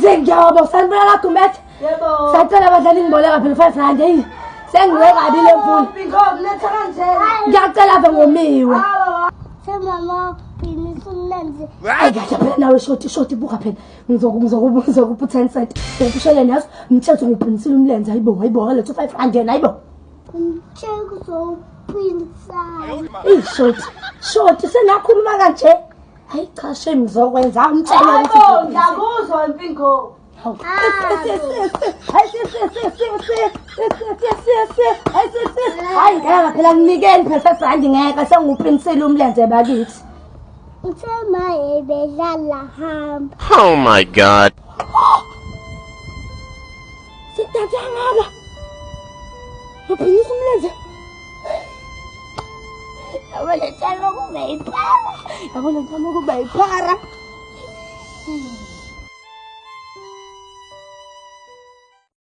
Sengiyabo sanibona la Gumbethe. Yebo. Sacela abadlali ngiboleka phela 5 rand hey. Sengiwe kabi le mfula. Bingo kuletha kanjena. Ngiyacela ave ngomiwe. Semama qinisa umlenze. Hayi kahle phela nawe shoti shoti buka phela. Ngizokupha 10 cent. Ngikushele nazo mthetho ngiqinisile umlenze hayibo hayibo lethu 5 rand yena hayibo. Ngitshela uzowuqinisa. Ey shoti shoti senakhuluma kanje. Hayi cha shame ngizokwenza umtshele Hayibo ngiyakuzwa Mpingo. Hayi ngeke phela nginikeni phela 5 rand ngeke sengiwuqinisile umlenze bakithi. Uthe maye bedlala hamba. Oh my God. Sidansa ngaba. Ngiphinisa umlenze. Yabo le ntamo kuba yiphara. Yabo le ntamo kuba yiphara.